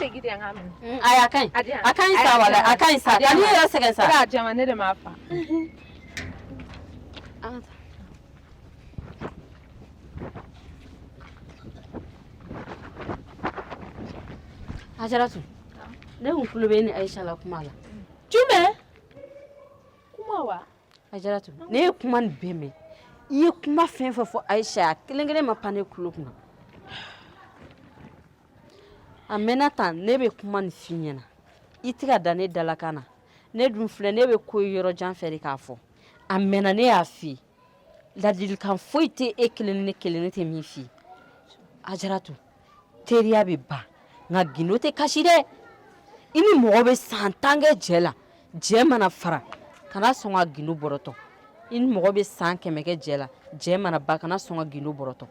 segin de an k'a minɛ. Ayi, a ka ɲi. A di yan. A ka ɲi sa, walayi, a ka ɲi sa. Kan'i yɛrɛ sɛgɛn sa. E k'a di yan ma, ne de m'a fa. An ka taa. Ajaratu, ne kun tulo bɛ e ni Ayisa la kuma la. Jumɛn? Kuma wa? Ajaratu, ne ye kuma nin bɛɛ mɛn. I ye kuma fɛn fɛn fɔ Ayisa ye, a kelen kelen ma pan ne tulo kunna. A mɛnna tan, ne bɛ kuma nin f'i ɲɛna. I tɛ ka da ne dalakan na. Ne dun filɛ, ne bɛ ko ye yɔrɔ jan fɛ de k'a fɔ. A mɛnna ne y'a f'i ye. Ladilikan foyi tɛ e kelen ni ne kelen, ne tɛ min f'i ye. Ajaratu, teriya bɛ ban nka gindo tɛ kasi dɛ. I ni mɔgɔ bɛ san 10 kɛ jɛ la, jɛ mana fara, kana sɔn ka gindo bɔrɔtɔ. I ni mɔgɔ bɛ san 100 kɛ jɛ la, jɛ mana ban, kana sɔn ka gindo bɔrɔtɔ.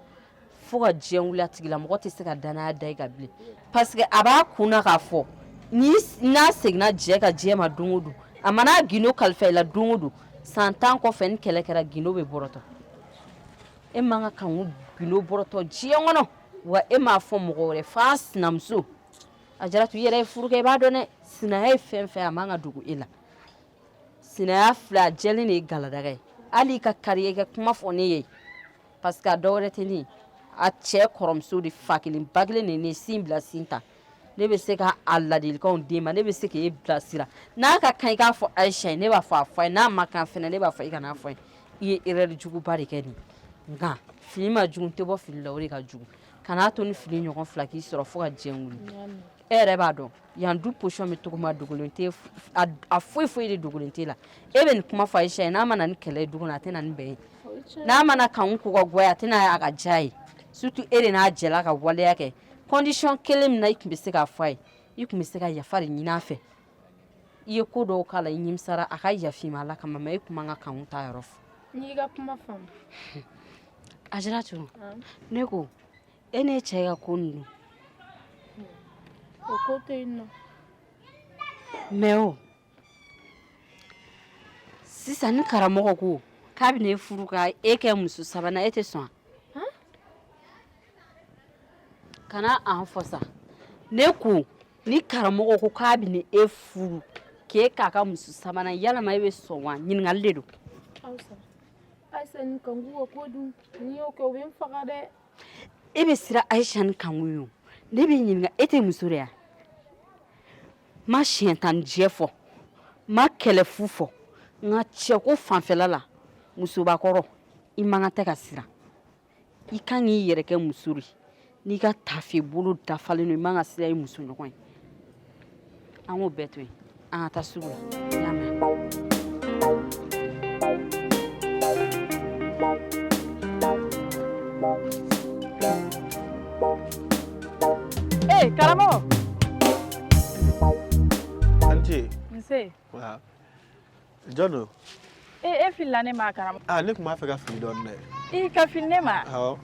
Fo ka diɲɛ wuli, a tigilamɔgɔ tɛ se ka danaya da i kan bilen, parce que a b'a kun na k'a fɔ ni n'a seginna jɛ ka diɲɛ ma don o don, a mana gindo kalifa i la don o don, san 10 kɔfɛ ni kɛlɛ kɛra, gindo bɛ bɔrɔtɔ. E man ka Kanku gindo bɔrɔtɔ diɲɛ kɔnɔ, wa e m'a fɔ mɔgɔ wɛrɛ f'a sinamuso. Ajaratu, i yɛrɛ ye furu kɛ, i b'a dɔn dɛ, sinaya ye fɛn fɛn, a man ka dogo e la. Sinaya filɛ, a jɛlen de ye galadaga ye. Hali i ka kari i ka kuma fɔ ne ye, parce que a dɔ wɛrɛ tɛ ne ye, a cɛ kɔrɔmuso de, fa kelen ba kelen de ne sin bila sin ta. Ne bɛ se ka a ladilikanw d'e ma, ne bɛ se k'e bilasira. N'a ka kan i k'a fɔ Ayisa ye, ne b'a fɔ a fɔ a ye. N'a ma kan fɛnɛ, ne b'a fɔ i kana fɔ a ye. I ye erreur juguba de kɛ nin, nka fili ma jugu, tɛ bɔ fili la, o de ka jugu. Kan'a to ni fili ɲɔgɔn fila k'i sɔrɔ fo ka diɲɛ wuli. E yɛrɛ b'a dɔn yan du position bɛ cogo min, a dogolen tɛ, a foyi foyi de dogolen t'e la. E bɛ nin kuma fɔ Ayisa ye, n'a ma na ni kɛlɛ ye du kɔnɔ, a tɛ na ni bɛn ye. N'a mana Kanku ko ka goya, a tɛ na a ka diya ye. Surtout e de n'a jɛla ka waleya kɛ condition kelen min na, i tun bɛ se k'a fɔ a ye, i tun bɛ se ka yafa de ɲini a fɛ. I ye ko dɔw k'a la, i nimisara, a ka yafa i ma Ala kama, mais e tun man ka Kanku ta yɔrɔ fɔ. N y'i ka kuma faamu. Ajaratu, ne ko e n'e cɛ ka ko ninnu. O ko tɛ yen nɔ. Mais o sisan ni karamɔgɔ ko k'a bɛ n'e furu ka e kɛ muso sabanan, e tɛ sɔn wa? Kana an fɔ sa. Ne ko ni karamɔgɔ ko k'a bɛ ni e furu k'e k'a ka muso sabanan, yalama e bɛ sɔn wa? Ɲininkali de don. Ayisa ni Kanku ka ko dun, n'i y'o kɛ u bɛ n faga dɛ. E bɛ siran Ayisa ni Kanku ye o. Ne b'i ɲininka, e tɛ muso de ya? Ma siɲɛ tan jɛ fɔ, ma kɛlɛ fu fɔ, nka cɛko fanfɛla la, musobakɔrɔ, i man kan tɛ ka siran. I kan k'i yɛrɛ kɛ muso de n'i ka tafe bolo dafalen don, i man ka siran i muso ɲɔgɔn ye. An k'o bɛɛ to yen, an ka taa sugu la, i y'a mɛn? Ee karamɔgɔ. A ni ce. Nse. Jɔn don? Ee, e filila ne ma, karamɔgɔ. Aa, ne tun b'a fɛ ka fili dɔɔnin dɛ. I ka fili ne ma? Awɔ.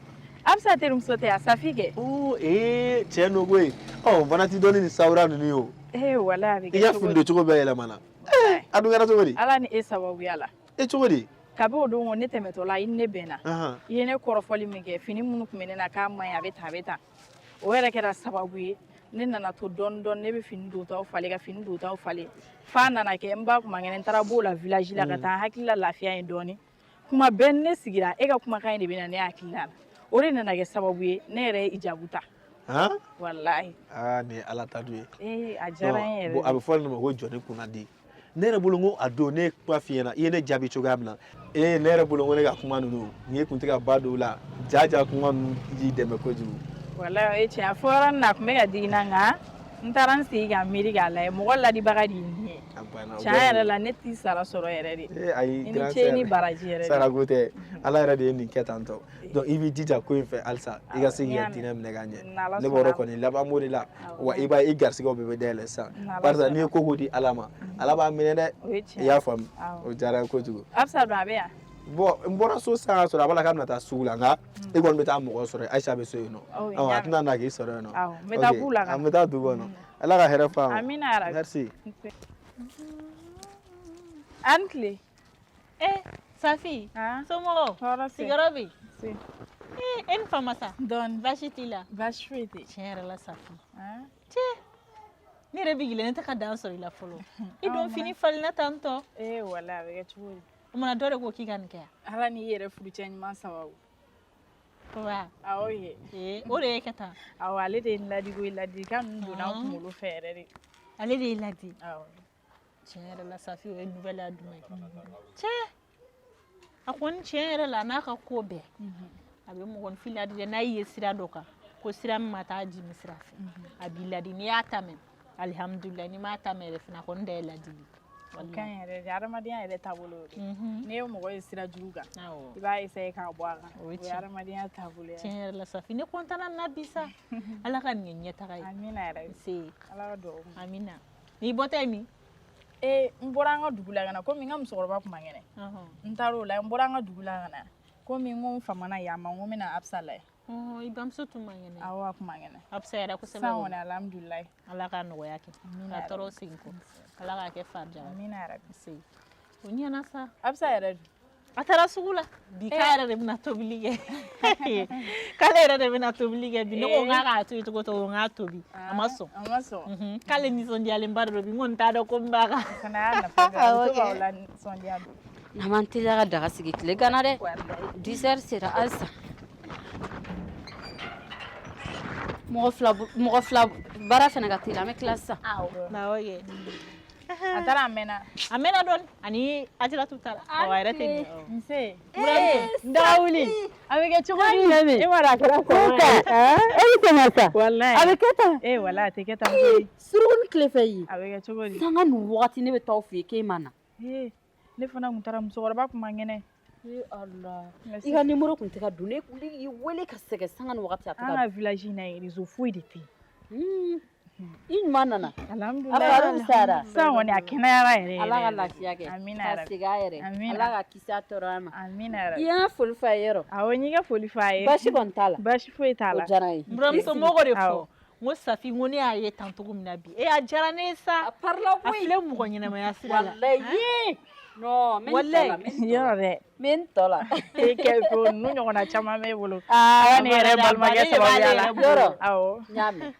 Absa terimuso tɛ a Safi kɛ? Oo, ee, cɛ n'o koyi. Ɔ, o fana t'i dɔn ni nin sawura ninnu ye o. Ee, walayi, a bɛ I ka kɛ cogo fini di? don cogo bɛɛ yɛlɛmana. Ee, a dun kɛra cogo di? Ala ni e sababuya la. E, cogo di? Kabi o don, ne tɛmɛtɔ la, i ni ne bɛnna. Ahan. I ye ne kɔrɔfɔli min kɛ, fini minnu tun bɛ ne na k'a man ɲi, a bɛ tan, a bɛ tan. O yɛrɛ kɛra sababu ye ne nana to dɔɔni dɔɔni, ne bɛ fini dontaw falen, ka fini dontaw falen, f'a nana kɛ n ba kun man kɛnɛ, n taara b'o la village la ka taa n hakili la lafiya ye dɔɔni. Kuma bɛɛ ni ne sigira, e ka kumakan in de bɛ na ne hakili la. O de nana kɛ sababu ye ne yɛrɛ ye hijabu ta. Han? Walahi. Aa, nin ye Ala ta du ye. Ee, a diyara n ye yɛrɛ. Bon, a bɛ fɔ nin ma ko jɔnni kunnadi. Ne yɛrɛ bolo, n ko a don ne ye kuma f'i ɲɛna, i ye ne jaabi cogoya min na, ee, ne yɛrɛ bolo ko ne ka kuma ninnu, n'i ye kun tɛ ka ba don o la, ja kuma ninnu y'i dɛmɛ kojugu. Walahi, o ye tiɲɛ. A fɔ yɔrɔnin na, a tun bɛ ka digi n na, nka n taara n sigi ka miiri k'a lajɛ, mɔgɔ ladibaga de ye nin ye. A banna. Tiɲɛ yɛrɛ la, ne t'i sara sɔrɔ yɛrɛ de. Ee, ayi. I ni Grand ce, ni sœur. baraji yɛrɛ de. Sarako tɛ, Ala yɛrɛ de ye nin kɛ tan tɔ. Donc i b'i jija ko in fɛ halisa, i ka se k'i ka N y'a mɛn. diinɛ minɛ ka ɲɛ. N'Ala Ne b'o yɔrɔ sɔnna. kɔni laban b'o de la. Wa i b'a ye, i garisigɛw bɛɛ bɛ dayɛlɛ sisan, N'Ala barisa n'i ye sɔnna. ko ko di Ala ma, Ala b'a minɛ dɛ. O ye tiɲɛ. I y'a faamu? Awɔ. O diyara n ye kojugu. Absa dun, a bɛ yan? Bon, n bɔra so sisan k'a sɔrɔ a b'a la k'a bɛna taa sugu la, nka e kɔni bɛ taa mɔgɔ sɔrɔ yen, Ayisa bɛ so yen nɔ. Ɔ, n Ɔ, y'a a tɛna na k'i sɔrɔ yen nɔ. Awɔ, n bɛ taa Ok, b'u la ka an na. bɛ taa du kɔnɔ. Ala ka hɛrɛ f'a ma. Amina yarabi. Merci. A ni tile. Eh, Safi, somɔgɔw? Hɔrɔn tɛ. Sigiyɔrɔ bɛ yen? Se. Eh, e ni fama sa? Dɔɔni. Baasi t'i la? Baasi foyi tɛ. Tiɲɛ yɛrɛ la, Safi. Han? Cɛ, Ne yɛrɛ bɛ yɛlɛ, ne tɛ ka dan sɔrɔ i la fɔlɔ. I don fini falenna tantɔ. Ee wala, a bɛ kɛ cogo di? O mana dɔ de ko k'i ka nin kɛ yan. Ala n'i yɛrɛ furucɛ ɲuman sababu. Wa? Awɔ ye. Ee, o de ye kɛ tan. Awɔ, ale de ye n ladi koyi, ladilikan ninnu donna n kunkolo fɛ yɛrɛ de. Ale de y'i ladi? Awɔ. Tiɲɛ yɛrɛ la Safi, o ye nouvelle duman ye. Cɛ, a kɔni tiɲɛ yɛrɛ la, a n'a ka ko bɛɛ. A bɛ mɔgɔninfin ladi dɛ, n'a y'i ye sira dɔ kan, ko sira min ma taa jimi sira fɛ, a b'i ladi. N'i y'a ta mɛn, alihamudulilayi, n'i m'a ta mɛn yɛrɛ fana, a kɔni da ye ladili. O ka ɲi yɛrɛ de, adamadenya yɛrɛ taabolo y'o de ye. N'i ye mɔgɔ ye sira jugu kan, Awɔ. i b'a essayer k'a bɔ a kan. O ye O ye tiɲɛ. adamadenya taabolo ye. Tiɲɛ yɛrɛ la Safi, ne kɔntana na bi sa. Ala ka nin kɛ ɲɛtaga ye. Amina yɛrɛ. Nse. Ala ka dugawu minɛ. Amina. N'i bɔtɔ ye min? Ee, n bɔra an ka dugu la ka na, komi n ka musokɔrɔba kun man kɛnɛ. N taar'o la, n bɔra an ka dugu la ka na. Komi n ko n famana yan ma, n ko n bɛna Absa lajɛ. I bamuso tun man kɛnɛ. Awɔ, a kun man kɛnɛ. A fisayara kosɛbɛ. Sisan kɔni, alhamdulilayi. Ala ka nɔgɔya kɛ. Amina. Ka tɔɔrɔ segin kɔ. Ala k'a kɛ farijalan. Amina yarabi. Nse. O ɲɛna sa. Absa yɛrɛ dun? A taara sugu la. Bi k'a yɛrɛ de bɛna tobili kɛ. K'ale yɛrɛ de bɛna tobili kɛ bi. Ne ko n k'a k'a to yen cogo o cogo, n k'a tobi. A ma sɔn. A ma sɔn. K'ale nisɔndiyalenba de don bi. N kɔni t'a dɔn ko min b'a kan. O fana y'a nafa dɔ ye. A bɛ to k'aw lanisɔndiya. N'an m'an teliya ka daga sigi, tile gana dɛ. 10 heures sera halisa. Mɔgɔ fila baara fana ka teli, an bɛ tila sisan. Awɔ kɛ. A taara, a mɛnna. A mɛnna dɔɔni. Ani Ajaratu taara. Awɔ, a yɛrɛ tɛ nin ye. Nse. Daga wuli. A bɛ kɛ cogo di? E m'a dɔn a kɛra kɔngɔ ye. E bɛ tɛmɛ sa. Walayi. A bɛ kɛ tan. Ee walayi, a tɛ kɛ tan koyi. Suruku ni tile fɛ yen. A bɛ kɛ cogo di? Sanga nin wagati ne bɛ taa aw fɛ yen k'e ma na. Ee, ne fana kun taara, musokɔrɔba kun man kɛnɛ. Ee Ala. I ka numéro kun tɛ ka don, ne kun y'i wele ka sɛgɛn sanga ni wagati a tɛ An ka ka village in na yen, réseau foyi de tɛ yen. yen. I ɲuman nana. Alhamdulilayi. A fari fisayara. Sisan kɔni a kɛnɛyara yɛrɛ yɛrɛ. Ala ka lafiya kɛ. Amina Ka yarabi. segin a yɛrɛ. Amina. Ala ka kisi a tɔɔrɔya ma. Amina yarabi. I y'an ka foli f'a ye yɔrɔ? Awɔ, n y'i ka foli f'a ye. Baasi kɔni t'a la. Baasi foyi t'a la. O diyara n ye. N buramuso mɔgɔ de fɔ. Awɔ. N ko Safi, n ko ne y'a ye tan cogo min na bi. E, a diyara ne ye sa. A parila A koyi. filɛ mɔgɔ ɲɛnamaya sira la. Walayi. Non, n bɛ nin tɔ la. Walayi. N bɛ nin tɔ la. Yɔrɔ dɛ. N bɛ nin tɔ la. E kɛ ko ninnu ɲɔgɔnna caman b'e bolo. Aa, Ala ni yɛrɛ balimakɛ sababuya la. Yɔrɔ. Awɔ. N y'a mɛn.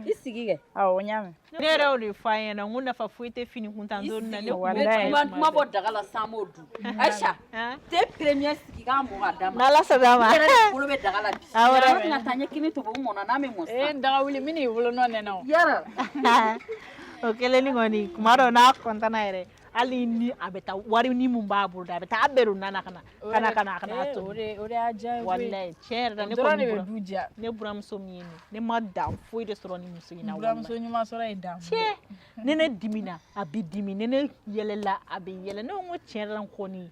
I sigi kɛ. Awɔ, n y'a mɛn. Ne yɛrɛ y'o de fɔ a ɲɛna, n ko nafa foyi tɛ fini kuntan donni na. Ne kun bɛ Walayi. Kuma kuma bɔ daga la sisan, an b'o dun. Aïcha, te premier sigi k'a mɔ k'a d'a ma. N'Ala sɔnna a ma. I yɛrɛ de bolo bɛ daga la bi. Awɔ dɛ. Ne bɛna taa ɲɛ kini tobi, o mɔna n'a bɛ mɔ Ee, sisan. daga wuli, n bɛn'i bolo nɔ nɛnɛ o. Yɔrɔ. O kɛlen ni kɔni, kuma dɔ n'a kɔntana yɛrɛ, hali ni a bɛ taa wari ni mun b'a bolo, a bɛ taa a bɛɛ don na ka na ka na ka na ka na Ee, tobi. o de y'a diya ye koyi. Walayi, tiɲɛ yɛrɛ la, ne O dɔrɔn kɔni de bɛ bura du diya. ne buramuso min ye nin, ne ma dan foyi de sɔrɔ ni muso in na. Buramuso ɲuman sɔrɔ ye dan. Tiɲɛ, ni ne dimina, a bɛ dimi, ni ne yɛlɛla, a bɛ yɛlɛ. Ne ko n ko tiɲɛ yɛrɛ la, n kɔni n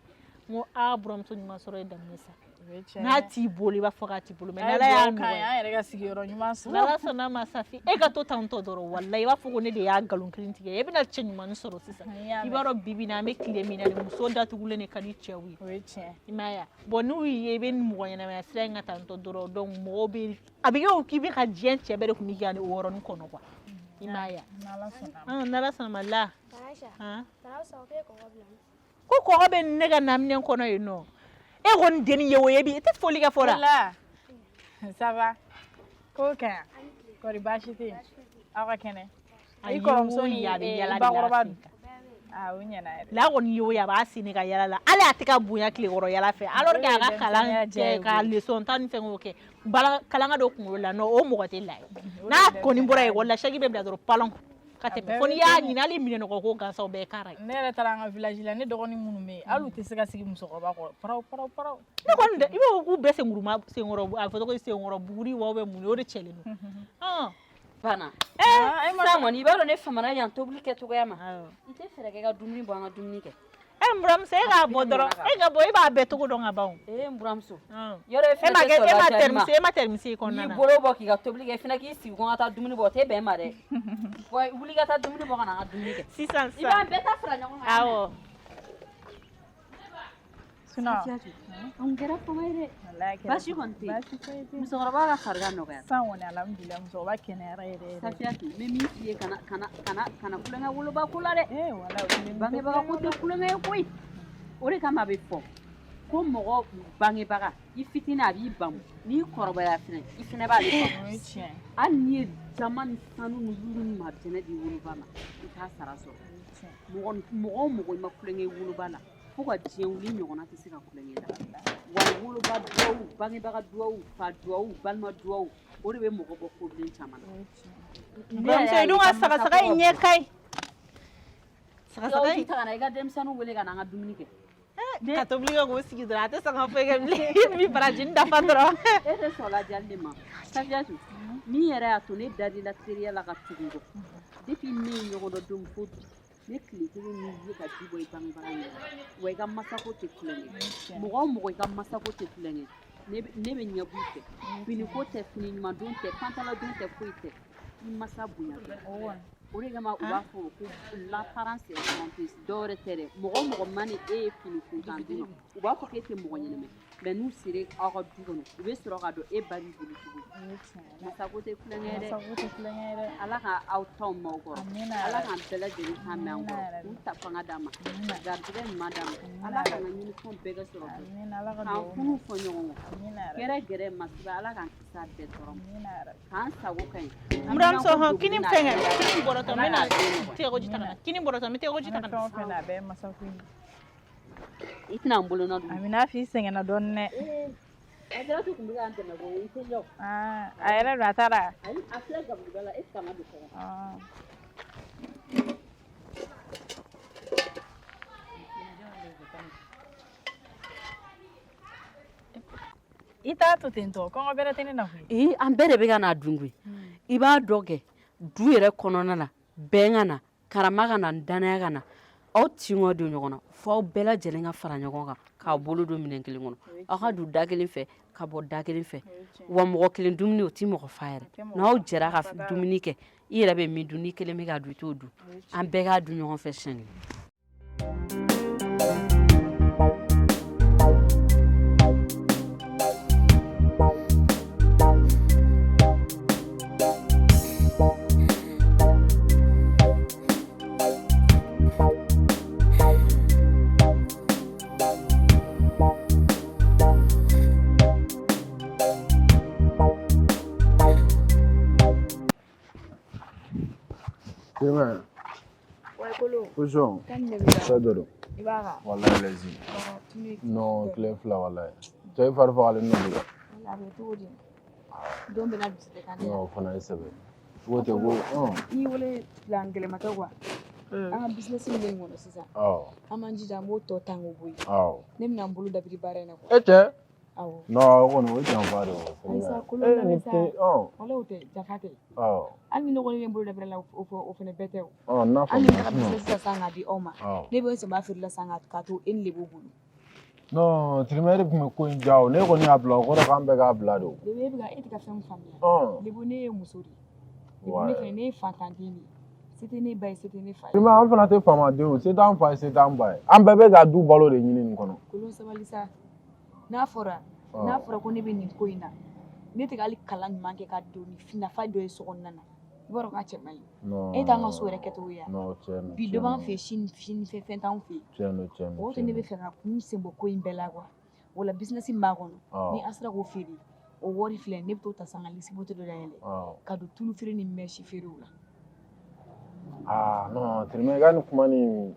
ko aa, buramuso ɲuman sɔrɔ ye daminɛ sa. O ye tiɲɛ N'a ye. t'i bolo, i b'a fɔ k'a t'i bolo, mais A ye n'Ala y'a dugawu k'an ye, nɔgɔya. an yɛrɛ ka sigiyɔrɔ ɲuman sɔrɔ. N'Ala sɔnna a ma, Safi, e ka to tan tɔ dɔrɔn, walayi, i b'a fɔ ko ne de y'a nkalon kelen tigɛ, e bɛna cɛ ɲumannin sɔrɔ sisan. N y'a I b'a dɔn, bi bi in na, an bɛ tile min na, ni muso datugulen de ka di cɛw ye. O ye tiɲɛ. I m'a ye wa? Bon, n'u y'i ye i bɛ mɔgɔ ɲɛnamaya sira in kan tan tɔ dɔrɔn, donc mɔgɔw bɛ a bɛ kɛ o k'i bɛ ka diɲɛ cɛ bɛɛ de kun b'i ka o yɔrɔnin kɔnɔ quoi. I m'a ye wa? N'Ala sɔnna a ma. N'Ala sɔnna a ma la. Aïcha, Han? Tara Sa, k'e kɔgɔ bila min? Ko kɔgɔ bɛ ne ka naminɛ kɔnɔ yen nɔ. E kɔni denni ye o ye bi, i tɛ foli kɛ fɔlɔ. Wala. Ça va? Ko ka ɲi. Kɔri baasi tɛ yen? Aw ka kɛnɛ? A I ye kɔrɔmuso o ni ye, a bɛ yala de la bakɔrɔba a dun? sen kan. Ah, o ɲɛna yɛrɛ. La kɔni ye o ye, a b'a sen ka yala la, hali a tɛ ka bonya tilekɔrɔ yala fɛ, alors que a ka kalan denmisɛnninya diya kɛ ye ka koyi. leçon tan ni fɛnw kɛ, bala kalan ka don kunkolo la nɔ, o mɔgɔ tɛ la ye. N'a kɔni bɔra ekɔli la, saki bɛ bila dɔrɔn palon ka tɛmɛ, bɛɛ fo bɛ n'i y'a ten. ɲini, hali minɛnɔgɔ ko gansan, o bɛɛ ye kara ye. Ne yɛrɛ taara an ka village la, ne dɔgɔnin minnu bɛ yen, hali u tɛ se ka sigi musokɔrɔba kɔrɔ. Paraw paraw paraw. Ne kɔni dɛ, i b'a fɔ k'u bɛɛ senkuruma senkɔrɔ, a fɔ tɔgɔ ye senkɔrɔ buguri wa bɛ mun ye, o de cɛlen don. Ɔn. Banna. Ah, e ma Sisan kɔni, i b'a dɔn ne famana yan tobili kɛcogoya ma. Awɔ. I tɛ fɛɛrɛ kɛ ka dumuni bɔ, an ka dumuni kɛ. E n buramuso, e k'a bɔ dɔrɔn, e ka bɔ, e b'a bɛɛ cogo dɔn ka ban o. Ee, n buramuso. Ɔn. Yɔrɔ e E fɛnɛ ma tɛ kɛ sɔn e ma lajali ma. tɛrɛmisi, e ma tɛrɛmisi i kɔnɔna N'i na. bolo bɔ k'i ka tobili kɛ, i fɛnɛ k'i sigi ko n ka taa dumuni bɔ, o tɛ bɛn ma dɛ. Bɔ, wuli ka taa dumuni bɔ ka na an ka dumuni kɛ. Sisan I sisan. b'an bɛɛ ta fara ɲɔgɔn kan. Awɔ. Sinon, Anw kɛra fama ye dɛ. walayi a kɛra Baasi kɔni tɛ yen. Baasi foyi tɛ yen. Musokɔrɔba ka farigan nɔgɔyara. Sisan kɔni alhamdulilayi, musokɔrɔba kɛnɛyara yɛrɛ yɛrɛ. Safiyatu, n bɛ min f'i ye, kana kulonkɛ woloba ko la dɛ. Ee walayi, o kelen tɛ Bangebaga ko tɛ kulonkɛ ye koyi. O de kama a bɛ fɔ. Ko mɔgɔ bangebaga i fitinin a b'i bamu, n'i kɔrɔbaya fɛnɛ i fɛnɛ b'ale bamu. Hali n'i ye jama ni sanu ni wulu ni marijɛnɛ di woloba ma, i t'a sara sɔrɔ. Mɔgɔ o mɔgɔ i ma tulonkɛ i woloba la, fo ka diɲɛ wuli ɲɔgɔnna tɛ se ka tulonkɛ la. Wa woloba duwawu, bangebaga duwawu, fa duwawu, balima duwawu, o de bɛ mɔgɔ bɔ kobilen caman na. Buramuso, i dun ka sagasaga in ɲɛ ka ɲi. Sagasaga in ta ka na i ka denmisɛnninw wele ka na an ka dumuni kɛ. Ka tobili kɛ k'o sigi dɔrɔn, a tɛ sɔn ka foyi kɛ bilen, n bɛ barajini dafa dɔrɔn. E tɛ sɔn ladiyali de ma. Safiyatu, min yɛrɛ y'a to ne dar'i la teriya la ka tugu n kɔ, depuis ne ye ɲɔgɔn dɔn don min fo bi, ne tile kelen m'i ye ka ji bɔ i bangebaga ɲɛ la. Wa i ka masako tɛ tulonkɛ. Mɔgɔ o mɔgɔ i ka masako tɛ tulonkɛ, ne bɛ ɲɛ b'i fɛ. Finiko tɛ, fini ɲuman don tɛ, pantalon don tɛ, foyi tɛ. I masa bonya. O de kama u b'a fɔ ko l'apparence est trompeuse. Dɔwɛrɛ tɛ dɛ, mɔgɔ o mɔgɔ ma ni e ye fini kuntan dun na, u b'a fɔ k'e tɛ mɔgɔ ɲɛnɛmɛ, mais n'u sera aw ka du kɔnɔ, u bɛ sɔrɔ k'a dɔn e ba b'i bolo cogo di. Masako tɛ tulonkɛ ye dɛ. Ala ka aw taw maaw kɔrɔ, Ala k'an bɛɛ lajɛlen ta mɛn an kɔrɔ, k'u ta fanga d'an ma, ka garijɛgɛ ɲuman d'an ma, Ala k'an ka ɲinifɛnw bɛɛ kɛ sɔrɔ fɛn, k'an kunu fɔ ɲɔgɔn kɔ, gɛrɛ gɛrɛ masiba, Ala k'an kisi a bɛɛ tɔɔrɔ ma, k'an sago ka ɲi. Buramuso, hɔn, kini fɛngɛ, kini bɔrɔtɔ, n bɛna tɛgɛkoji ta ka na. Kini bɔrɔtɔ, n bɛ tɛgɛkoji ta ka na. Fɛn o fɛn na, a bɛɛ ye masako ye. I tɛna n bolonɔ dun. A bɛ n'a fɔ i sɛgɛnna dɔɔnin dɛ. Ajaratu tun bɛ k'an dɛmɛ ko i tɛ jɔ. A yɛrɛ don, a taara. Ayi, a filɛ gabuguba la, e tɛ ka ma don so kɔnɔ. I t'a to ten tɔ, kɔngɔ bɛrɛ tɛ ne na koyi. Ee, an bɛɛ de bɛ ka n'a dun koyi. I b'a dɔn kɛ du yɛrɛ kɔnɔna la, bɛn ka na, karama ka na, danaya ka na, aw tin ka don ɲɔgɔn na, fo aw bɛɛ lajɛlen ka fara ɲɔgɔn kan k'aw bolo don minɛn kelen kɔnɔ, aw ka don da kelen fɛ ka bɔ da kelen fɛ. Wa mɔgɔ kelen dumuni o tɛ mɔgɔ fa yɛrɛ. N'aw jɛra ka dumuni kɛ, i yɛrɛ bɛ min dun, n'i kelen bɛ k'a dun, i t'o dun. An bɛɛ k'a dun ɲɔgɔn fɛ siɲɛ kelen. Sema. Kosɔn. Fɛn dɔ don. Walayi lɛsi. Non, tile fila walayi. Cɛ, i fari fagalen don bi dɛ. Don bɛna dusu tɛ kan. Non, o fana ye sɛbɛ. Ko ten ko I y'i wele plan gɛlɛma tɛ quoi. An ka business min bɛ nin kɔnɔ sisan. An b'an jija, an b'o tɔ tan k'o bɔ yen. Ne bɛna n bolo dabiri baara in na quoi. E cɛ. Awɔ. Non, o kɔni o ye janfa de ye o. Ayi sa, kolon Eh, lamɛn ni sa. tɛ Walayi o tɛ janfa tɛ. Ɔ. Hali ni ne kɔni ye n bolo dabiri la, o fana bɛɛ tɛ o. Ɔ, n'a Hali ni n taara faamuya. business la sisan k'a di aw ma. Ne bɛ n sɛmɛ a feere la sisan k'a to e ni de b'o bolo. Non, Tirima, e de tun bɛ ko in diya o. Ne kɔni y'a bila o kɔrɔ k'an bɛɛ k'a bila de o. Lebo, e bɛ ka e tɛ ka fɛn min faamuya. Lebo, ne ye muso de ye. Lebo, ne fɛnɛ ne ye fantanden de ye. Se tɛ ne ba ye, se tɛ ne fa ye. Tirima, an fana tɛ faamaden o. Se t'an fa ye, se t'an ba ye. An bɛɛ bɛ ka du balo de ɲini nin kɔnɔ. Kolon, sabali sa. N'a fɔra ko ne bɛ nin ko in na, ne tɛ ka hali kalan ɲuman kɛ ka don ni nafa dɔ ye so kɔnɔna na. I b'a dɔn k'a cɛ man ɲi. Non. E t'an ka so yɛrɛ kɛcogo ye wa? Non, tiɲɛ don. Bi dɔ b'an fɛ yen, sini sini fɛn fɛn t'anw fɛ yen. Tiɲɛ don, tiɲɛ don. O to ne bɛ fɛ ka kun sen bɔ ko in bɛɛ la quoi. O la business min b'a kɔnɔ, ni an sera k'o feere, o wari filɛ, ne bɛ t'o ta sisan ka luxe beauté dɔ dayɛlɛ, ka don tulu feere ni mèche feerew la. Ah non, Tirima, i ka nin kuma nin,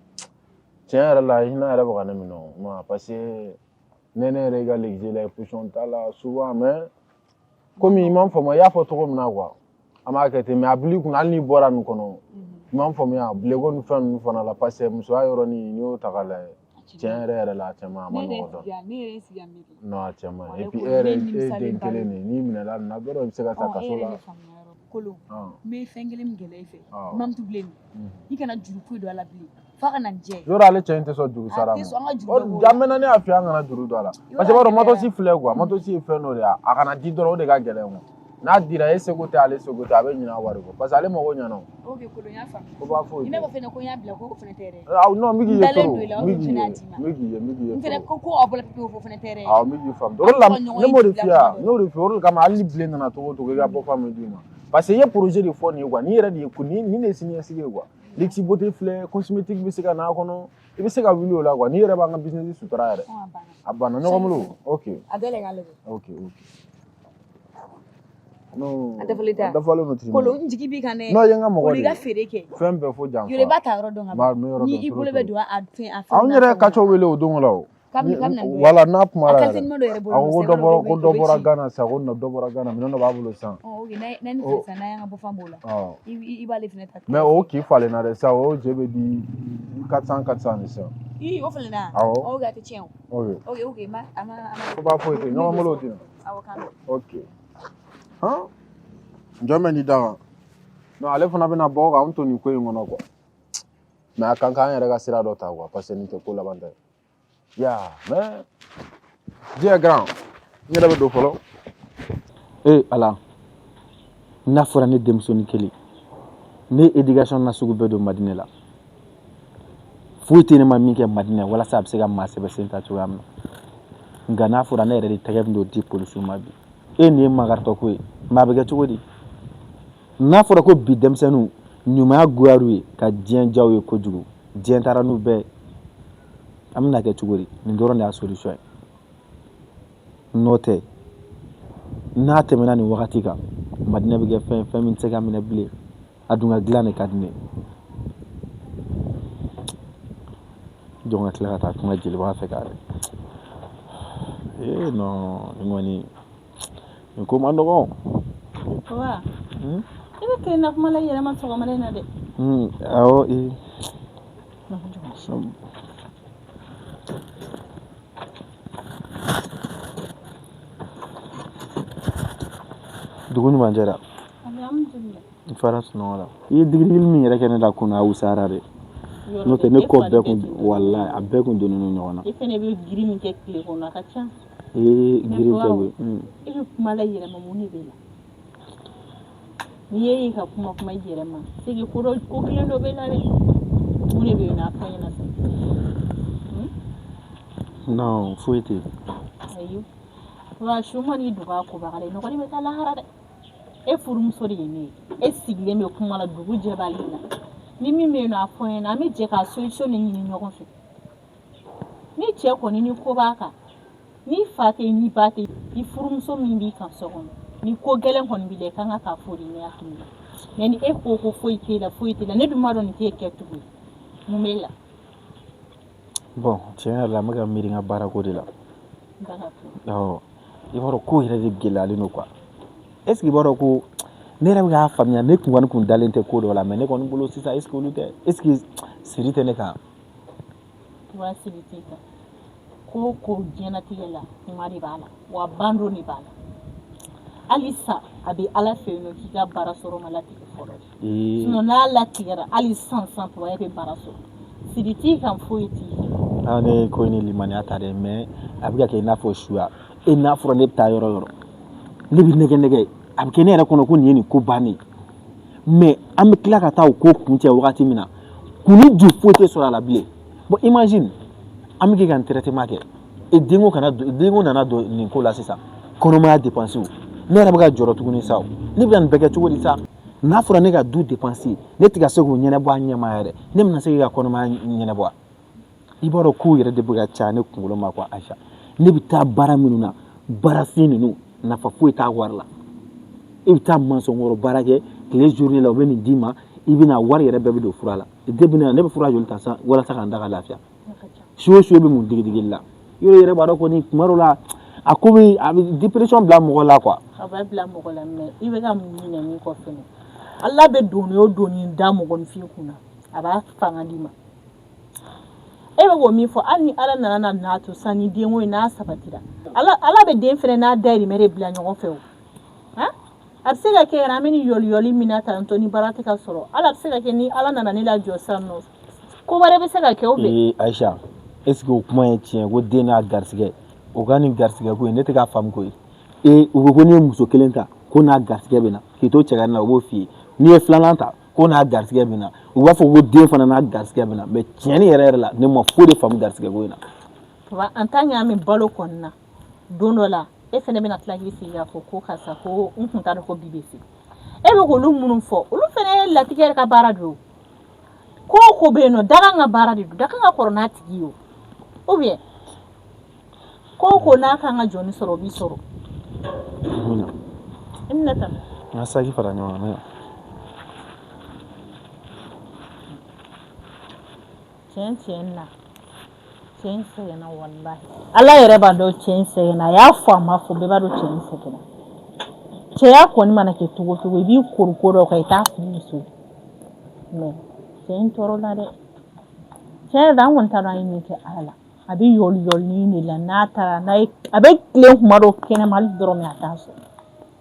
tiɲɛ yɛrɛ la, hinɛ yɛrɛ bɛ ka ne minɛ o ma, parce que ne yɛrɛ ka l'exil la position t'a la souvent, mais komi i m'a faamu, i y'a fɔ cogo min na quoi, an b'a kɛ ten, mais a bil'i kunna hali n'i bɔra nin kɔnɔ, i m'a faamuya, bileko ni fɛn ninnu fana la, parce que musoya yɔrɔnin, n'i y'o ta k'a lajɛ, tiɲɛ yɛrɛ yɛrɛ la, a cɛ man ɲi, a ma Ne yɛrɛ nɔgɔn dɔɔnin. sigi yan, ne yɛrɛ sigi yan miiri. Non, a cɛ man ɲi. Walayi, Et puis e ko yɛrɛ ne e ye den nimisalen ba kelen de. de ye, n'i minɛla nin na, bɛɛ dɔ bɛ se ka Ɔ sa e kaso yɛrɛ la. ne faamuya yɔrɔ. Kolon, n bɛ fɛn kelen min gɛlɛya i fɛ. Mamutu bilen, i kana juru foyi don a la bilen f'a ka na n jɛ. Yɔrɔ ale cɛ in tɛ sɔn juru A sara tɛ ma. sɔn an ka juru O dɔ b'o la. a mɛnna ne y'a f'i ye an kana juru don a la. Yɔrɔ Parce que i b'a dɔn a gɛlɛyara. matos filɛ quoi, matos ye fɛn dɔ de ye, a kana di dɔrɔn, o de ka gɛlɛn quoi. N'a dira, e seko tɛ, ale seko tɛ, a bɛ ɲinɛ a wari kɔ parce que ale mago ɲɛna o. Ok Kolon, n y'a faamuya. Ko ba foyi I n'a tɛ. fɔ fɛnɛ ko n y'a bila ko o fɛnɛ tɛ dɛ. Ah non, n bɛ k'i N ye dalen trop, don i la, n o bɛ de k'i fɛnɛ ye, y'a d'i ma. n bɛ k'i ye, n bɛ k'i ye N fɛnɛ trop. ko a bɔra pepewu, o fɛnɛ tɛ dɛ. Awɔ, n bɛ k'i faamu. O An de la tɛ ka ɲɔgɔn ne ye m'o de juru f'i la ye kuma wa, dɔ n y'o de f'i ye, o de kama hali ni bilen nana cogo o cogo, i ka bɔ fan bɛ d'i ma. Parce que i ye projet de fɔ nin ye quoi, nin yɛrɛ de ye nin de ye siniɲɛsigi ye quoi. Luxe beauté filɛ, cosmétique bɛ se ka n'a kɔnɔ, I bɛ se ka wuli o la quoi, n'i yɛrɛ b'an ka business sutura yɛrɛ. A banna ɲɔgɔn bolo. Ok. A dayɛlɛ k'a lajɛ. Ok ok. Non. A dafalen tɛ. A dafalen don Tirime. Kolo, n jigi b'i kan dɛ. Non, i ye n ka mɔgɔ Kolo, de i ka ye. feere kɛ. Fɛn bɛɛ fo janfa. Yɔrɔ i b'a ta yɔrɔ dɔn ka ban. N bɛ yɔrɔ Ni dɔn i trop bolo bɛ trop. don a fɛn a fɛnw Anw n'a yɛrɛ ye fɛnw na. kaco wele o don la o. Kabini na don Wala n'a kumara a yɛrɛ. qualité ɲuman dɔ yɛrɛ bolo A ko ko sisan, dɔ i b'a bɔra dɔn ko dɔ o bɛ bɔra ci. Ghana sisan, ko dɔ bɔra Ghana, minɛn dɔ b'a bolo sisan. Ɔ ok, n'a ni O sisan n'an y'an ka bɔfan b'o la. Awɔ. I b'ale fɛnɛ ta. Mais o k'i falenna dɛ sisan, o je bɛ di 400 400 de sisan. Ii, o falenna. Awɔ. Ok, a tɛ tiɲɛ o. Ok. Ok ok, ma a ma a ma. Ko b'a foyi tɛ ɲɔgɔn bolo o ten. Awɔ, k'an bɛn. Ok. Han? Jɔn bɛ n'i da kan? Non, ale fana bɛna bɔ k'anw to nin ko in kɔnɔ quoi. Mais a kan k'an yɛrɛ ka sira dɔ ta quoi, parce que nin tɛ ko laban ta ye. Ya, mais Dieu est grand. N yɛrɛ bɛ don fɔlɔ. Ee Ala, n'a fɔra ne denmusonin kelen, ne ye éducation nasugu bɛɛ don Madinɛ la. Foyi tɛ ne ma min kɛ Madinɛ walasa a bɛ se ka maa sɛbɛ sen ta cogoya min na. Nka n'a fɔra ne yɛrɛ de tɛgɛ bɛ n'o di polisiw ma bi. E nin ye makaritɔ ko ye, mais a bɛ kɛ cogo di? N'a fɔra ko bi denmisɛnninw ɲumanya goyar'u ye ka diɲɛ diya u ye kojugu, diɲɛ taara n'u bɛɛ ye. An bɛna kɛ cogo di? Nin dɔrɔn de y'a solution ye. N'o tɛ, n'a tɛmɛna nin wagati kan, Madinɛ bɛ kɛ fɛn fɛn min tɛ se ka minɛ bilen. A dun ka dilan de ka di ne ye. Jɔn ka tila ka taa kuma jeliba fɛ k'a ee non, nin kɔni nin ko man nɔgɔn. Wa i bɛ tilen na kuma la i yɛrɛ ma sɔgɔmada in na dɛ. Awɔ ee. Dugu ɲuman jɛra. Alhamdulillah. N fara sunɔgɔ la. I ye digidigili min yɛrɛ kɛ ne la kunun, a wusayara dɛ. N'o tɛ ne kɔ bɛɛ kun, walayi a bɛɛ kun donnen don ɲɔgɔn na. E fɛnɛ bɛ girin min kɛ tile kɔnɔ, a ka ca. Ee, girin tɛ koyi. E bɛ kuma la i yɛrɛ ma, mun de b'e la? N'i ye ka kuma kuma i yɛrɛ ma, c'est que ko dɔ ko kelen dɔ b'e la dɛ. Mun de bɛ yen nɔ, a fɔ n ɲɛna sisan. Non, foyi tɛ yen. Ayi. Wa su ma n'i dogo a kobaga la, i nɔgɔlen bɛ taa lahara dɛ. E furumuso de ye ne ye. E sigilen bɛ kuma la dugu jɛbali la. Ni min bɛ yen nɔ, a fɔ n ɲɛna, an bɛ jɛ k'a solution de ɲini ɲɔgɔn fɛ. Ni cɛ kɔni ni ko b'a kan, ni fa tɛ ni ba tɛ, i furumuso min b'i kan so kɔnɔ, ni ko gɛlɛn kɔni b'i la, i kan ka k'a fɔ de, ne hakili la. Mais ni e ko ko foyi t'e la, foyi t'e la, ne dun b'a dɔn nin t'e kɛcogo ye. Mun b'e la? Bon, tiɲɛ yɛrɛ la, n bɛ ka miiri n ka baarako de la. Awɔ, i b'a dɔn ko yɛrɛ de gɛlɛyalen don quoi. Est ce que i b'a dɔn ko ne yɛrɛ bɛ k'a faamuya, ne kun kɔni kun dalen tɛ ko dɔ la, mais ne kɔni bolo sisan, est ce que olu tɛ, est ce que siri tɛ ne kan? Wa siri t'i kan. Ko ko diɲɛlatigɛ la, kuma de b'a la, wa bandon de b'a la. Halisa a bɛ Ala fɛ yen nɔ k'i ka baara sɔrɔ ma latigɛ fɔlɔ. Sinon n'a latigɛra hali san san papa e bɛ baara sɔrɔ. Siri t'i kan, foyi t'i kan. Ah, ne ye ko in ni limaniya ta dɛ, mais a bɛ ka kɛ i n'a fɔ suya. E n'a fɔra ne bɛ taa yɔrɔ o yɔrɔ, ne bɛ nɛgɛ nɛgɛ, a bɛ kɛ ne yɛrɛ kɔnɔ ko nin ye nin ko bannen ye. Mais an bɛ tila ka taa o ko kuncɛ wagati min na, kun ni ju foyi tɛ sɔrɔ a la bilen. Bon, imagine, an bɛ kɛ ka nin traitement kɛ, e denko kana don, denko nana don nin ko la sisan, kɔnɔmaya dépense, ne yɛrɛ bɛ ka jɔrɔ tuguni sa o. Ne bɛ ka nin bɛɛ kɛ cogo di sa? N'a fɔra ne ka du dépense, ne tɛ ka se k'o ɲɛnabɔ a ɲɛma yɛrɛ, ne bɛna se k'i ka kɔnɔmaya ɲɛnabɔ? I b'a dɔn kow yɛrɛ de bɛ ka caya ne kunkolo ma quoi. Aisha, ne bɛ taa baara minnu na, baarafin ninnu nafa foyi t'a wari la. I bɛ taa maçon baara kɛ tile journée la, u bɛ nin d'i ma, i bɛna wari yɛrɛ bɛɛ bɛ don fura la. Depuis ne bɛ fura joli ta sisan walasa k'an da ka lafiya? Su o su e bɛ mun digidigili la? Yɔrɔ yɛrɛ b'a dɔn kɔni, kuma dɔ la a ko bɛ, a bɛ dépression bila mɔgɔ la quoi. A b'a bila mɔgɔ la, mais i bɛ ka mun ɲinɛ min kɔ fɛnɛ, Ala bɛ doni o doni da mɔgɔninfin kunna, a b'a fanga d'i ma. E bɛ k'o min fɔ, hali ni Ala nana n'a to sisan, ni denko in n'a sabatira, Ala bɛ den fɛnɛ n'a dayirimɛ de bila ɲɔgɔn fɛ o. Han, a bɛ se ka kɛ yɛrɛ, an bɛ nin yɔliyɔli min na tantɔ ni baara tɛ ka sɔrɔ, ala bɛ se ka kɛ ni Ala nana ne lajɔ sisan nɔ, ko wɛrɛ bɛ se ka kɛ o bɛ. Ee Aisha, est ce que o kuma ye tiɲɛ ko den n'a garisigɛ, o ka nin garisigɛ ko in, ne tɛ k'a faamu koyi. Ee, u ko ko n'i ye muso kelen ta ko n'a garisigɛ bɛ na k'i to cɛgani la, u b'o f'i ye. N'i ye filanan ta ko n'a garisigɛ bɛ na, u b'a fɔ ko den fana n'a garisigɛ bɛ na. Mais tiɲɛni yɛrɛ yɛrɛ la, ne ma foyi de faamu garisigɛ ko in na. Papa, en tant que an bɛ balo kɔni na, don dɔ la e fɛnɛ bɛna tila k'i sigi k'a fɔ ko karisa, ko n kun t'a dɔn ko bi bɛ se. E bɛ k'olu minnu fɔ, olu fɛnɛ ye latigɛ yɛrɛ ka baara don. Ko o ko bɛ yen nɔ, dakan ka baara de don, dakan ka kɔrɔ n'a tigi ye o. Ou bien ko o ko n'a kan ka jɔni sɔrɔ, o b'i sɔrɔ. I minɛ tan. N ka saki fara ɲɔgɔn kan. Tiɲɛ tiɲɛ na, cɛ in sɛgɛnna, walahi. Ala yɛrɛ b'a dɔn cɛ in sɛgɛnna. A y'a fɔ, a ma fɔ, bɛɛ b'a dɔn cɛ in sɛgɛnna. Cɛya kɔni mana kɛ cogo o cogo, i b'i kori ko dɔ kan, i t'a fɔ muso ye. Mais cɛ in tɔɔrɔla dɛ. Tiɲɛ yɛrɛ la, an kɔni t'a dɔn an ye min kɛ Ala la. A bɛ yɔli yɔlinin de la n'a taara n'a ye, a bɛ tilen kuma dɔ kɛnɛma hali dɔrɔmɛ a t'a sɔrɔ.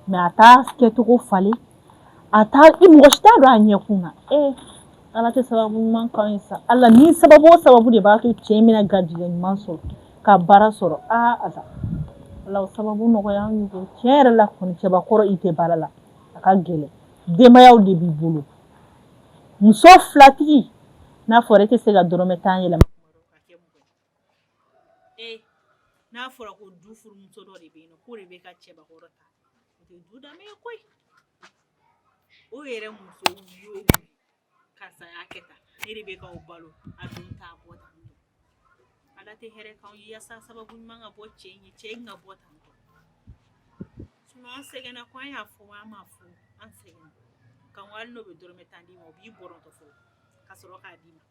Mais a t'a kɛcogo falen, a t'a, mɔgɔ si t'a dɔn a ɲɛkun na. Ee, Ala tɛ sababu ɲuman k'an ye sa. Ala ni sababu o sababu de b'a to cɛ in bɛna garijɛgɛ ɲuman sɔrɔ ka baara sɔrɔ, aa Ala, Ala o sababu nɔgɔya an ye koyi. Tiɲɛ yɛrɛ la kɔni, cɛbakɔrɔ, i tɛ baara la, a ka gɛlɛn. Denbayaw de b'i bolo, muso filatigi, n'a fɔra e tɛ se ka dɔrɔmɛ 10 yɛlɛma. Ee, n'a fɔra ko du furumuso dɔ de bɛ yen nɔ, k'o de bɛ ka cɛbakɔrɔ ta, o tɛ du danbe ye koyi. O yɛrɛ muso wuli o wuli, karisa y'a kɛ tan, ne de bɛ k'aw balo, a don t'a bɔ tan tɔ. Ala tɛ hɛrɛ k'anw ye, yaasa sababu ɲuman ka bɔ cɛ in ye, cɛ in ka bɔ tan tɔ. Sinon an sɛgɛnna ko an y'a fɔ, an m'a fɔ, an sɛgɛnna. Kanko hali n'o bɛ dɔrɔmɛ 10 d'i ma, o b'i bɔrɔntɔ fɔlɔ ka sɔrɔ k'a d'i ma.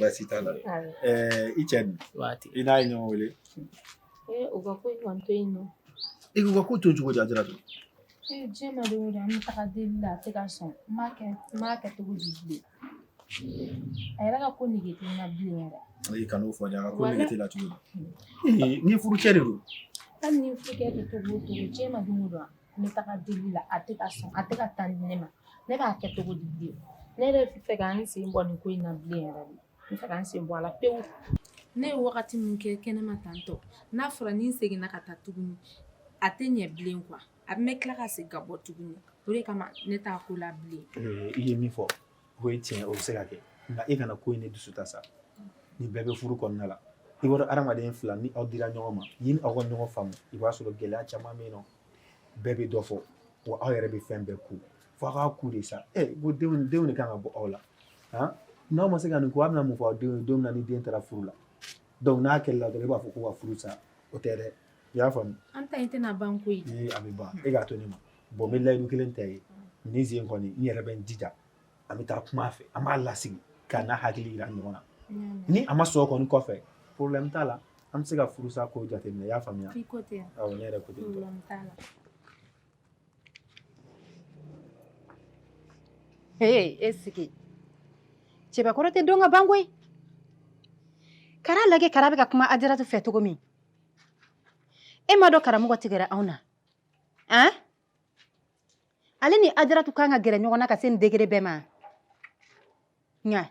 Baasi t'a la. I cɛ dun? I n'a ye ɲɔgɔn wele? U ka ko in kɔni to yen nɔ. I ko ka ko to cogo di, Ajaratu? Diɲɛ ma don o don an bɛ taga deli la, a tɛ ka sɔn. N b'a kɛ, n b'a kɛ cogo di bilen? A yɛrɛ ka ko nege tɛ n na bilen yɛrɛ. I kan'o fɔ dɛ, a ka ko nege t'e la cogo di? N'i furucɛ de don. Hali ni furucɛ tɛ cogo o cogo, diɲɛ ma don o don n bɛ taga deli la, a tɛ ka sɔn, a tɛ ka taa di ne ma. Ne b'a kɛ cogo di bilen? Ne yɛrɛ bɛ fɛ ka n sen bɔ nin ko in na bilen yɛrɛ de. N fɛ ka n sen bɔ a la pewu. Ne ye wagati min kɛ kɛnɛma tantɔ, n'a fɔra ni n seginna ka taa tuguni, a tɛ ɲɛ bilen quoi. A bɛ tila ka segin ka bɔ tuguni. O de kama ne t'a ko la bilen. I ye min fɔ, o ye tiɲɛ, o bɛ se ka kɛ. Nka e kana ko in ne dusu ta sa. Nin bɛɛ bɛ furu kɔnɔna la. I b'a dɔn, hadamaden fila ni aw dira ɲɔgɔn ma, ni aw ka ɲɔgɔn faamu, i b'a sɔrɔ gɛlɛya caman bɛ yen nɔ. Bɛɛ bɛ dɔ fɔ, wa aw yɛrɛ bɛ fɛn bɛɛ ku. Fo aw k'a ku de sa. Ko denw de kan ka bɔ aw la. Han? N'aw ma se ka nin ko, a bɛna mun fɔ aw denw ye don min na ni den taara furu la? Donc n'a kɛlɛla dɔrɔn, e b'a fɔ ko ka furu sa. O tɛ dɛ. I y'a faamu? An ta in tɛna ban koyi. Ee, a bɛ ban. E k'a to ne ma. Bon, n bɛ layidu kelen ta ye. Nin sen kɔni, n yɛrɛ bɛ n jija. An bɛ taa kuma a fɛ. An b'a lasigi k'a n'a hakili yira ɲɔgɔn na. Ni a ma sɔn kɔni kɔfɛ, problème t'a la. An bɛ se ka furusa ko jateminɛ. I y'a faamuya? I ko ten. Awɔ, ne yɛrɛ ko ten. Problème t'a la. Hey, e sigi. Cɛbakɔrɔ tɛ dɔn ka ban koyi. Kara lajɛ, Kara bɛ ka kuma Ajaratu fɛ cogo min. E m'a dɔn karamɔgɔ tigɛra anw na. Han? Ale ni Ajaratu kan ka gɛrɛ ɲɔgɔn na ka se nin degré bɛɛ ma. Nka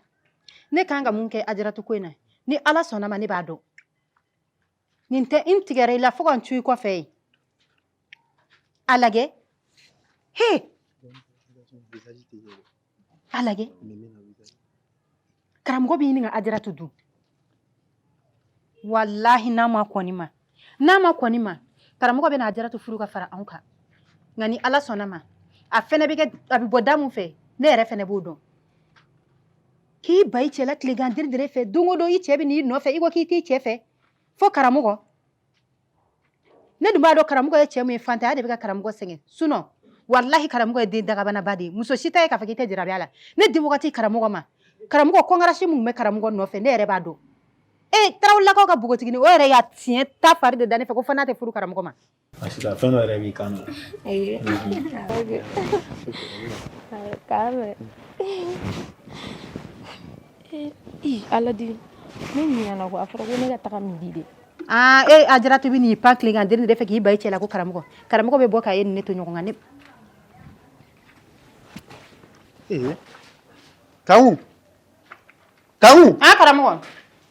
ne kan ka mun kɛ Ajaratu ko in na? Ni Ala sɔnna ma, ne b'a dɔn. Nin tɛ n tigɛra i la fo ka n cu i kɔfɛ yen. A lajɛ. He! A lajɛ. Karamɔgɔ bɛ ɲini ka Ajaratu dun. Walahi n'a ma kɔni ma. N'a ma kɔni ma, karamɔgɔ bɛna Ajaratu furu ka fara anw kan. Nka ni Ala sɔnna ma, a fɛnɛ bɛ kɛ, a bɛ bɔ da mun fɛ, ne yɛrɛ fɛnɛ b'o dɔn. K'i ba i cɛ la tilegan dere fɛ, don o don i cɛ bɛ n'i nɔfɛ, i ko k'i t'i cɛ fɛ. Fo karamɔgɔ. Ne dun b'a dɔn karamɔgɔ ye cɛ min ye, fantanya de bɛ ka karamɔgɔ sɛgɛn. Sinon, walahi karamɔgɔ ye den dagabanaba de ye. Muso si t'a ye k'a fɔ k'i tɛ jarabi a la. Ne di wagati karamɔgɔ ma. Karamɔgɔ kɔnkarasi mun bɛ karamɔgɔ nɔfɛ, ne yɛrɛ b'a dɔn. E Tarawelelakaw ka npogotigini, o yɛrɛ y'a tiɲɛ ta fari de da ne fɛ ko fo n'a tɛ furu karamɔgɔ ma. Asita, fɛn dɔ yɛrɛ b'i kan na. Ayi. K'a mɛn. Ii, Ala di. Ne ɲinɛna ko a fɔra ko ne ka taga midi de. Aa, e Ajaratu bɛ n'i pan tilegan deni de fɛ k'i ba i cɛ la ko karamɔgɔ. Karamɔgɔ bɛ bɔ k'a ye ni ne to ɲɔgɔn kan ne. Ee Kanku, Kanku. An karamɔgɔ.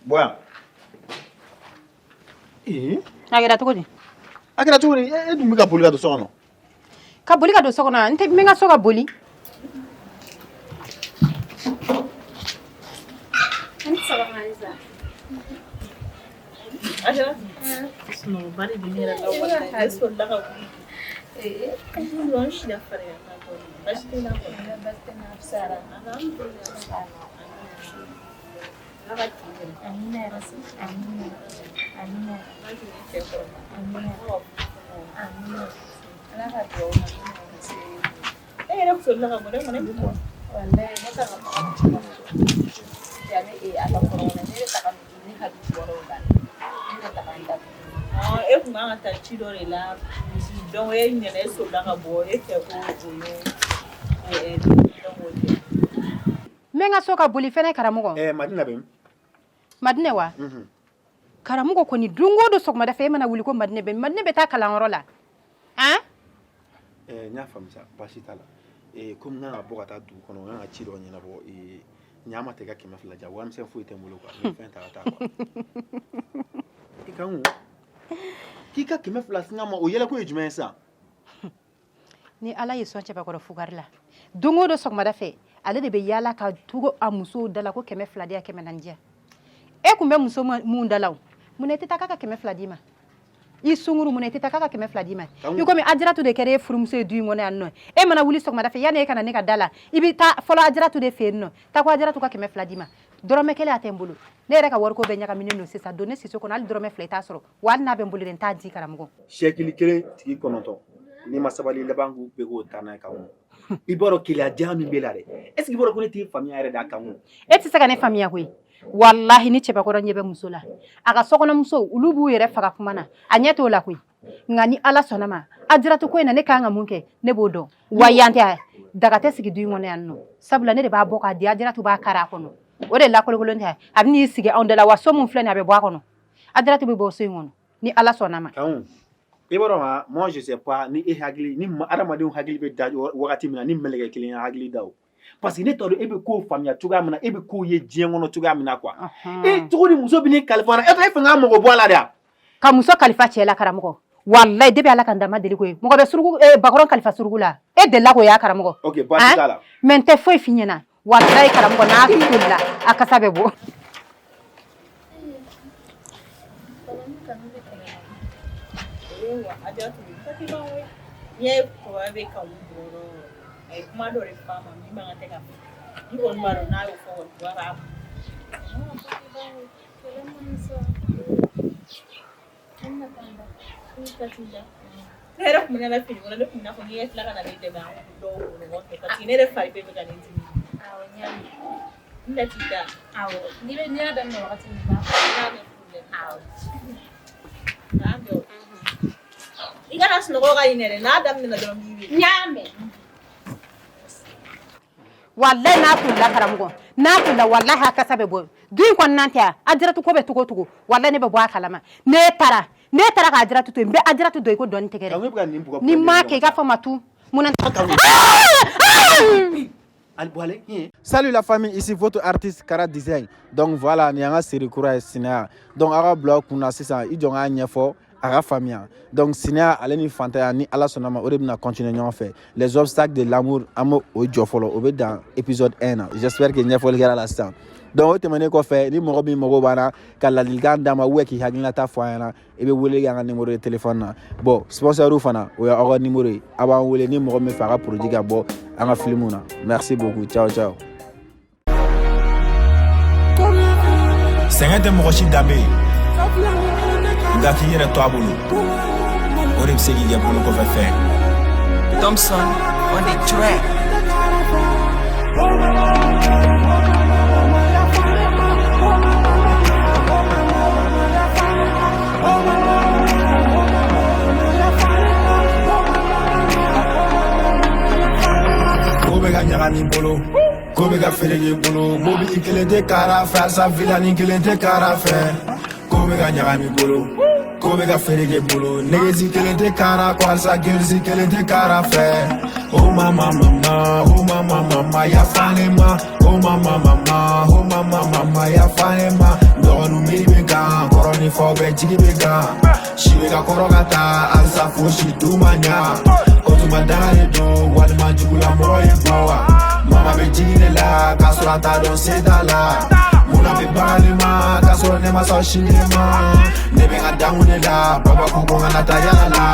Bɔ yan. Ee. A kɛra cogo di? A kɛra cogo di? E dun bɛ ka boli ka don so kɔnɔ. Ka boli ka don so kɔnɔ, n tɛ n bɛ n ka so ka boli. Sunɔgɔba de bɛ ne yɛrɛ la walahi ne solila ka wuli. N sira farigan na dɔɔnin. Baasi tɛ n na kɔni. Baasi tɛ n na, a fisayara. Alhamdulilayi. Ala ka tile hɛrɛ. Amina yarabi. Amina. Amina. Ala k'i ni cɛ kɔrɔba. Amina. Amina. Ala ka duwawu E yɛrɛ solila ka bɔ ne kɔni. Walayi ne ka ja ne ala kɔrɔ ne bɛ taga ne hakili bɔra o la ne bɛ taga n datugu. E kun kan ka taa ci dɔ de la donc e ɲinɛna e solila ka bɔ e fɛ ko o ye donc o tɛ. N bɛ n ka so ka boli fɛnɛ karamɔgɔ. Madina bɛ min? Madinɛ wa? Karamɔgɔ kɔni don o don sɔgɔmada fɛ e mana wuli ko Madinɛ bɛ min? Madinɛ bɛ taa kalanyɔrɔ la. Han? N y'a faamu sa, baasi t'a la. Komi n kan ka bɔ ka taa dugu kɔnɔ, n kan ka ci dɔ ɲɛnabɔ. Ɲa ma tɛ ka 200 diyan, warimisɛn foyi tɛ n bolo quoi. N bɛ fɛn ta ka taa quoi. I Kanku, k'i ka 200 singa ma, o yɛlɛko ye jumɛn ye sisan? Ni Ala ye sɔn cɛbakɔrɔ fugari la, don o don sɔgɔmada fɛ ale de bɛ yaala ka tugu a musow da la ko 200 diyan, 400 diyan. E kun bɛ muso mun da la o, munna i tɛ taa k'a ka 200 d'i ma? I sunkuru, munna i tɛ taa k'a ka 200 d'i ma? I komi Ajaratu de kɛra e furumuso ye du in kɔnɔ yan nɔ, e mana wuli sɔgɔmada fɛ yanni e ka na ne ka da la, i bɛ taa fɔlɔ Ajaratu de fɛ yen nɔ, taa ko Ajaratu ka 200 d'i ma. Dɔrɔmɛ kelen a tɛ n bolo. Ne yɛrɛ ka wariko bɛɛ ɲagaminen don sisan. Don ne siso kɔnɔ, hali dɔrɔmɛ 2 i t'a sɔrɔ. Wa hali n'a bɛ n bolo dɛ, n t'a di karamɔgɔ. Sɛkili kelen tigi 9, n'i ma sabali laban k'u bɛɛ k'o taa n'a ye Kanku. I b'a dɔn keleya jan min b'e la dɛ. Est ce que i b'a dɔn ko ne t'e faamuya yɛrɛ de a Kanku? E tɛ se ka ne faamuya koyi. Walahi ni cɛbakɔrɔ ɲɛ bɛ muso la, a ka sokɔnɔmuso olu b'u yɛrɛ faga kuma na, a ɲɛ t'o la koyi. Nka ni Ala sɔnna ma, Ajaratu ko in na ne kan ka mun kɛ, ne b'o dɔn. Wa yan tɛ, daga tɛ sigi du in kɔnɔ yan nɔ, sabula ne de b'a bɔ k'a di, Ajaratu b'a kari a kɔnɔ. O de lakolokolon tɛ, a bɛ n'i sigi anw da la. Wa so min filɛ nin ye, a bɛ bɔ a kɔnɔ. Ajaratu bɛ bɔ so in kɔnɔ ni Ala sɔnna ma. Kanku, i b'a dɔn wa, moi je sais pas ni e hakili ni adamadenw hakili bɛ da wagati min na, ni mɛlɛkɛ kelen ya hakili da o. Parce que ne t'a dɔn e bɛ kow faamuya cogoya min na, e bɛ kow ye diɲɛ kɔnɔ cogoya min na quoi. E cogo di muso bɛ n'i kalifa na, e fɛ k'a mago bɔ a la de wa? Ka muso kalifa cɛ la karamɔgɔ. Walayi depuis Ala ka n da ma deli ko ye. Mɔgɔ bɛ suruku bakɔrɔn kalifa suruku la. E delila k'o y'a karamɔgɔ. Ok, baasi t'a la. Mais n tɛ foyi f'i ɲɛna. Walayi karamɔgɔ n'a tolila a kasa bɛ bɔ. N'i ye kɔrɔbaya bɛ ka a ye kuma dɔ de f'a ma min man kan tɛ ka fɔ. Ni kɔni b'a dɔn n'a y'o fɔ kɔni b'a ne yɛrɛ kun bɛ ne la fini kɔnɔ, ne kun bɛna fɔ k'i ka tila ka na ne dɛmɛ an dɔw ko ɲɔgɔn fɛ parce que ne yɛrɛ fari bɛɛ bɛ ka ne dimi. Awɔ, n y'a mɛn. N bɛna t'i da. Awɔ, n'i bɛ n'i y'a daminɛ wagati min na. N y'a mɛn problème. Awɔ. K'an bɛn o. I kana sunɔgɔ ka ɲinɛ dɛ, n'a daminɛna dɔrɔn n b'i wele. N y'a mɛn. Walayi n'a tolila karamɔgɔ, n'a tolila walahi a kasa bɛ bɔ du in kɔnɔna tɛ. Ajaratu ko bɛ cogo o cogo, walayi ne bɛ bɔ a kalama. Ne taara ka Ajaratu to yen, n bɛ Ajaratu don i ko dɔɔni tɛgɛ dɛ. Ni m'a kɛ i k'a fɔ ma tu munna. Salut la famille, ici votre artiste Kara Design. Donc voilà, ni an ka série kura ye Sinaya. Donc aw ka bila aw kunna sisan, i jɔ n k'a ɲɛfɔ a ka faamuya. Donc sinaya ale ni fantanya, ni Ala sɔnna ma, o de bɛna continuer ɲɔgɔn fɛ. Les obstacles de l'amour, an b'o o jɔ fɔlɔ, o bɛ dan épisode 1 na. J'espère que ɲɛfɔli kɛra la sisan. Donc o tɛmɛnen kɔfɛ, ni mɔgɔ min mago b'an na ka ladilikan d'an ma ou k'i hakilinata fɔ an ɲɛna, i bɛ wele kɛ an ka numéro de téléphone na. Bon, sponsor fana, o y'aw ka numéro ye, a b'an wele ni mɔgɔ min fɛ a ka produit ka bɔ an ka film na. Merci beaucoup, ciao ciao. Sɛgɛn tɛ mɔgɔ si danbe ye, nka k'i yɛrɛ to a bolo, o de bɛ se k'i kɛ bolo kɔfɛ fɛn. Thompson on the track. Ko bɛ ka ɲagami bolo, ko bɛ ka feere bolo, mobili kelen tɛ kara fɛ, asa filani kelen tɛ kara fɛ. Ko bɛ ka ɲagami bolo. Ko bɛ ka feere kɛ bolo. Negesi kelen tɛ kara ko halisa gerisi kelen tɛ kara fɛ. Oh mama mama, oh mama mama, yafa ne ma. Oh mama mama, oh mama mama, yafa ne ma. Dɔgɔninw miiri bɛ kan, kɔrɔ ni faw bɛɛ jigi bɛ kan. Si bɛ ka kɔrɔ ka taa, halisa fosi dun ma ɲa. O tuma danga de don, walima jugulamɔgɔ ye bɔ wa. Mama bɛ jigin ne la, k'a sɔrɔ a t'a dɔn se t'a la. Munna bɛ baga ne ma, k'a sɔrɔ ne ma sɔn si ne ma. Ne bɛ n ka dankun de la, baba ko ko n kana taa yala la.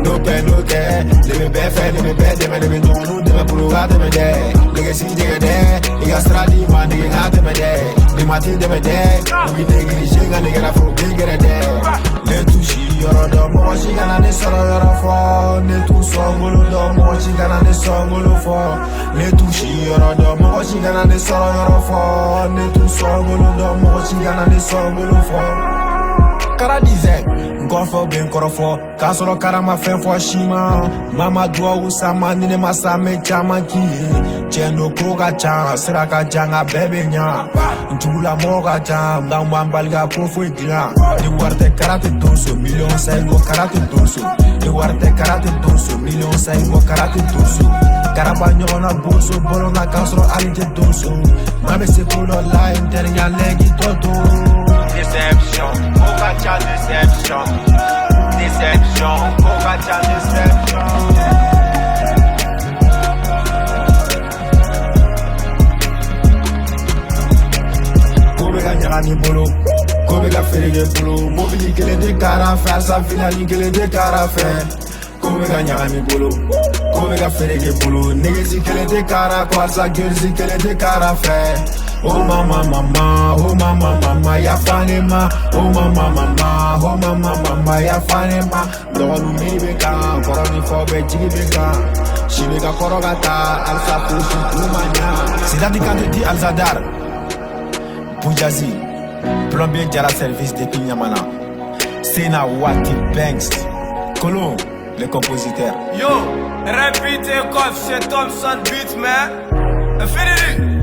N'o kɛ n'o kɛ, ne bɛ bɛɛ fɛ, ne bɛ bɛɛ dɛmɛ, ne bɛ ɲɔgɔnw dɛmɛ bolo ka tɛmɛ dɛ. Nɛgɛsi jɛgɛ dɛ, i ka sira di ma nege ka tɛmɛ dɛ. Ne ma t'i dɛmɛ dɛ, u b'i négligé nka ne kɛra foro den gɛrɛ dɛ. Ne t'u si yɔrɔ dɔn, mɔgɔ si kana ne sɔrɔ yɔrɔ fɔ. Ne t'u sɔn bolo dɔn, mɔgɔ si kana ne sɔn bolo fɔ. Ne t'u si yɔrɔ dɔn, mɔgɔ si kana ne sɔrɔ yɔrɔ fɔ. Ne t'u sɔn bolo dɔn, mɔgɔ si kana ne sɔn bolo fɔ. Kara dizɛ n kɔfɛ bɛ n kɔrɔfɔ k'a sɔrɔ karama fɛn fɔ si ma. Mama duwawu sama ni ne ma sa n bɛ caman k'i ye. Tiɲɛ don ko ka ca, sira ka jan nka bɛɛ bɛ ɲa. N jugulamɔgɔ ka ca nka n b'an bali ka ko foyi dilan. Ni wari tɛ kara tɛ donso, miliyɔn sayi bɔ kara tɛ donso. Ni wari tɛ kara tɛ donso, miliyɔn sayi bɔ kara tɛ donso. Karaba ɲɔgɔnna boso bɔlɔn na k'a sɔrɔ hali tɛ donso. Maa bɛ se ko dɔ la n terikɛ lɛki tɔ to. Déception, ko ka ca déception. Déception, ko ka ca déception. Ko bɛ ka ɲagami bolo, ko bɛ ka feere kɛ bolo. Mobili kelen tɛ kara fɛ, halisa filani kelen tɛ kara fɛ. Ko bɛ ka ɲagami bolo, ko bɛ ka feere kɛ bolo. Negesi kelen tɛ kara ko halisa gerisi kelen tɛ kara fɛ. Oh mama mama, oh mama mama, yafa ne ma. Oh mama mama, oh mama mama, yafa ne ma. Dɔgɔninw miiri bɛ kan, kɔrɔ ni faw bɛɛ jigi bɛ kan. Si bɛ ka kɔrɔ ka taa, halisa fosi dun ma ɲa. Sidati Kante dit Alzadar, Boujazi, plombier Jara service depuis Niamana. Sena Wati Banks, Colomb, le compositeur. Yo, repeat take off chez Thompson Beat, man. Infinity.